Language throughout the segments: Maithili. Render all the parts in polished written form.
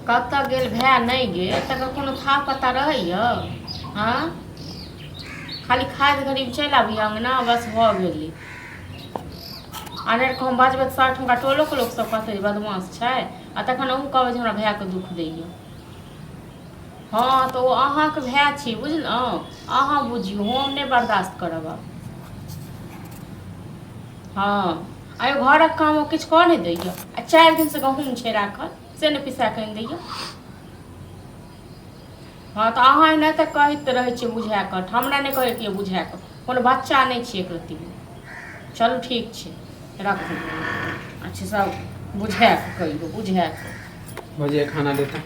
कतऽ गेल भाय नहि गेल तकर कोनो था पता रहैया? हँ, खाली खाइत घड़ी चलि आबी अङ्गना, बस भऽ गेलै। अनेर हम बाजबै तऽ साठ हुनका टोलोके लोक सब कहतै जे बदमाश छै, आ तखन अहूँ कहबै जे हमरा भायके दुख दैया। हँ, तऽ ओ अहाँके भाय छी, बुझलहुँ? अहाँ बुझियौ, हम नहि बर्दाश्त करब आब। हँ, आ घरक काम ओ किछु कऽ नहि दैया, आ 4 दिनसँ गहूँम छै राखल, से नहि पिसा कऽ आनि दैया। हँ, तऽ अहाँ एनाहिते कहैत रहै छियै बुझा कऽ। हमरा नहि कहैके यऽ बुझा कऽ, कोनो बच्चा नहि छियै एक रत्ती। चलू, ठीक छै, राखू। अच्छा, सब बुझा कऽ कहियौ, बुझा कऽ। भौजी, खाना देता।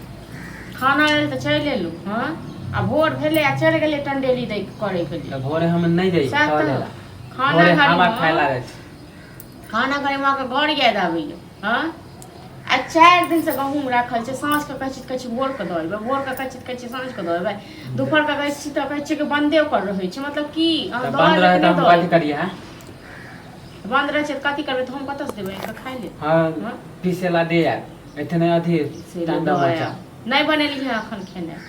खाना लेल तऽ चलि एलहुँ। हँ, आ भोर भेलै आ चलि गेलै टंडेली दै करैके लेल। तऽ भोरे हम नहि जाइ सएह तऽ। टहले ला। खाना भोरे घड़ी हवा मे खाय ला जाइ छी। खाना घड़ी मे अहाँके घर याद आबैया? हँ, आ 4 दिनसँ गहूँम राखल छै। साँझके कहै छी तऽ कहै छी भोरके दऽ एबै, भोरके कहै छी तऽ कहै छी साँझके दऽ एबै, दुपहरके कहै छी तऽ कहै छी कि बन्दे ओकर रहै छै। मतलब की अहाँ तऽ दऽ बन्द एबै रहै कि तऽ नहि हम दऽ कथी एबै? करियै हँ? बन्द रहै छै तऽ कथी करबै? तऽ हम कतऽसँ देबै आनिकऽ खाय लेल? हँ। हँ? पीसे ला दे आयब, एते नहि अथी से तांडव दऽ मचा। आयब। नहि बनेलियै हँ एखन खेनाइ।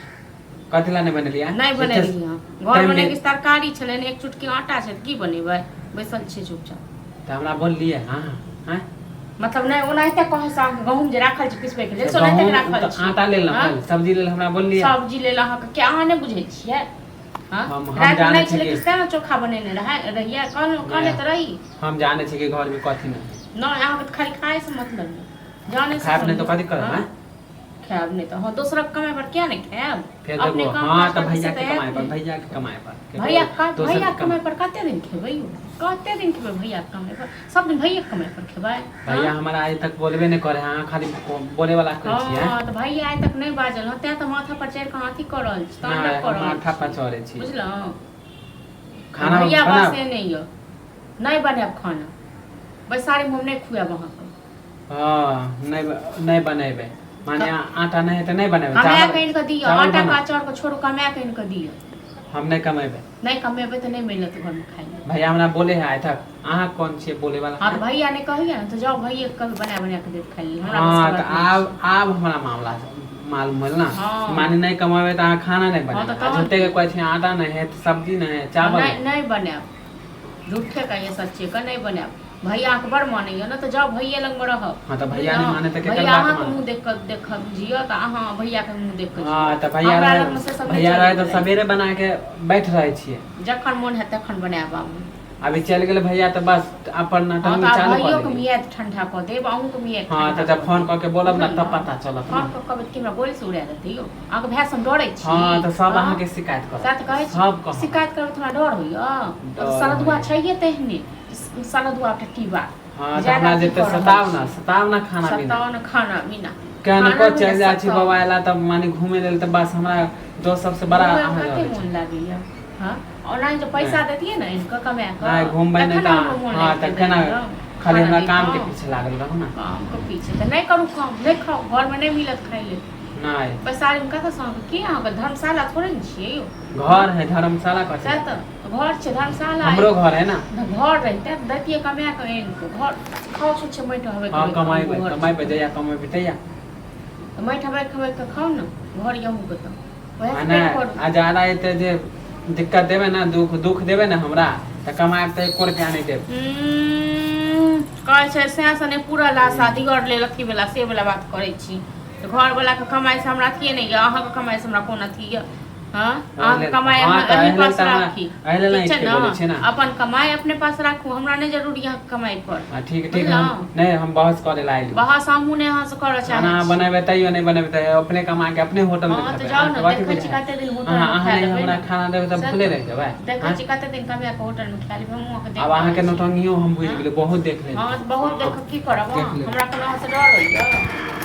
कथी ला नहि बनेलियै? नहि एते बनेलियै हँ। घरमे टाइम नहि किछु तरकारी छलै ने, एक चुटकी आटा छै, तऽ की बनेबै? बैसल छियै चुपचाप। तऽ हमरा बोललियै हँ हँ? मतलब नहि, ओनाहिते कहै से अहाँके गहूँम जे राखल छै पिसबैके लेल तऽ से ओनाहिते गहूँम राखल तऽ छै। आटा लेल हँ? ने, सब्जी लेल हमरा बोललियै? सब्जी लेल अहाँके के अहाँ नहि बुझै छियै? हँ? हम रातिमे जानै नहि छी छलै कि किछु, तेँ ने चोखा बनेने रहै रहियै। कहलहुँ, कहने नहि तऽ रही। हम जानै छी कि घरमे कथी नहि है। नहि, अहाँके तऽ खाली खायसँ मतलब यऽ, जानै से खायब नहि थोड़ी। तऽ कथी करब? हँ? हँ। खायब नहि तऽ हँ, दोसरक कमाइ पर किया नहि खायब? फेर अपने देखो काम हँ काज तऽ करतै से भैया के तऽ कमाइ हैत पर ने। भैया के कमाइ पर केकरो भैया का दोसर भैया के कमाइ कमाइ पर कते दिन खेबै यौ? कते दिन खेबै भैया के कमाइ पर? सब दिन भैया के कमाइ पर खेबै? भैया हँ हमरा आइ तक बोलबे नहि करे है, अहाँ खाली बोले वाला कहै छियै। हँ, तऽ भैया आइ तक नहि बाजल हँ, तें तऽ माथा पर चढ़ि कऽ अथी कऽ रहल छी, तांडव नहि कऽ हम रहल माथा पर छी, चढ़ै छी। बुझलहुँ? खाना भैया बनाब। बसे नहि यऽ। नहि बनायब खाना, बैसारीमे हम नहि खुआएब अहाँके। हँ, नहि नहि बनेबै, माने आटा नहि है तऽ नहि बनेबै? कमाए चावल कऽ आनि कऽ दिअ। चावल आटा बनाउ। का चाउरके छोड़ू, कमाए कऽ आनि कऽ दिअ। हम नहि कमेबै। नहि कमेबै तऽ नहि मिलत घरमे खाइ लए। भैया हमरा बोले है आइ तक? अहाँ कोन छियै बोले वाला? हँ, तऽ भैया नहि कहैया ने, तऽ जाउ भैये के कहबै बना बना कऽ देत खाइ लेल। हमरा बसके हँ, तऽ बात नहि आब छै। आब हमरा मामला मालूम भेल ने। हँ। माने नहि कमेबै तऽ अहाँ खाना नहि हँ, बनेबै तऽ आ तहन झूठे की? के कहै छी आटा नहि है, सब्जी नहि है, चावल नहि नहि। नहि बनायब, झूठे कहिए सच्चे के नहि बनायब। भैया अहाँके बड़ मानैया ने, तऽ जाउ भैये लगमे रहब। हँ, तऽ भैया नहि बुझलहुँ? माने तऽ केकर भैया बात अहाँके मानब? मुँह देख कऽ देख जियऽ तऽ अहाँ भैयाके मुँह देख कऽ हँ, जियऽ। तऽ भैया हमरा रहै लगमे से सब नहि भैया रहै तऽ चलैवला यऽ। सवेरे बना के बैठ रहै छियै। जखन मोन हैत तखन बनायब आबू। अभी चलि गेलै भैया तऽ बस अपन हँ, नौटंकी तऽ आब चालू कऽ भैयोके देलियै। मियाद ठंडा कऽ देब, अहूँके मियाद हँ, ठंडा तऽ जब कऽ फोन देब, कऽ के बोलब ने बुझलहुँ तब ने? पता चलत फोन ने। कऽ कहबै तऽ कि हमरा गोलीसँ उड़ा देतै यौ? अहाँके भायसँ हम डरै छी? हँ, तऽ सब हँ, अहाँके शिकायत सएह करत। तऽ कहै छी। सब कहत। शिकायत करबै तऽ हमरा डर होइए? डर सरदुआ होइए। छैहे तेहने, सरदुआ टटीबा। हँ, तऽ ज्यादा हमरा अथी जते कऽ रहल सताउ ने, छी। सताउ ने खाना पीना। सताउ ने खाना पीना। केनको खाना पीना चलि जाइ छी सताउ। बौआ एला तऽ माने घूमे लेल तऽ बस हमरा दोस्त सबसँ बड़ा घूमैमे अहाँ कते रहै मोन छी। लागैया? हँ, ओना जे पैसा नहि देतियै ने आनि कऽ कमा कऽ नहि, घूमबै नहि तखन तऽ हमरो मोन हँ, लागितै तऽ केना एकदम। खाली खाना हमरा काम के दैतहुँ। पीछे लागल रहू ने। कामके पीछे तऽ नहि करू काम, नहि खाउ, घरमे नहि मिलत खाइ लेल। नहि। बैसारीमे कतऽसँ अहाँके की? अहाँके धर्मशाला थोड़े ने छियै यौ। घर है, धर्मशाला कथी? सएह तऽ घर छै धर्मशाला। हमरो घर है ने। घर रहितै तऽ दैतियै कमा कऽ आनि कऽ घर। खाउ छुच्छे माटि हबै। हँ, कमेबै, कमेबै, जहिया कमेबै तहिया। तऽ माटि हबै खबै कऽ खाउ ने, घर अहूँके तऽ वएह आ से नहि पेट भरू। आ ज्यादा एते जे दिक्कत देबै ने, दुख दुख देबै ने हमरा, तऽ कमाएब तऽ एको रुपया नहि देब। कहै छै सएह से नहि पूरल आशा दिगर लेल अथी वला से वला बात करै छी। तऽ घरवलाके कमाइसँ हमरा अथिए नहि यऽ, अहाँके कमाइसँ हमरा कोन अथी यऽ? हँ, अहाँके कमाइ हँ, अहाँ तऽ अहीं एहि लेल पास तऽ हमरा राखी। एहि लेल ठीक छै ने ने? बोलै छियै ने। अपन कमाइ अपने पास राखू, हमरा नहि जरूरी अहाँके कमाइ पर। हँ, ठीक ठीक। हम बुझलहुँ? नहि, हम बहस करे ला आइली। बहस हमहूँ नहि अहाँसँ करऽ खाना चाहै अहाँ छी। बनेबै तैयो, नहि बनेबै तैयो, अपने कमा के अपने होटल मे हँ, तऽ खेबै। जाउ ने, अहाँके कथी देखै छी बुझाइ? कते दिन अहाँ होटलमे अहाँ खा नहि लेबै हमरा ने। खाना देबै तऽ सएह भूले तऽ रहि जेबै। देखै आँय? छी कते दिन कमाए कऽ होटलमे खा लेबै, हमहूँ अहाँके आब देख अहाँके रहल छी। नौटंगियो हम बुझि हँ गेलियै, बहुत देख हँ, लेलियै। तऽ बहुत देख हँ, कऽ की करब देख अहाँ? लेलियै। हमरा कोनो अहाँसँ डर होइए?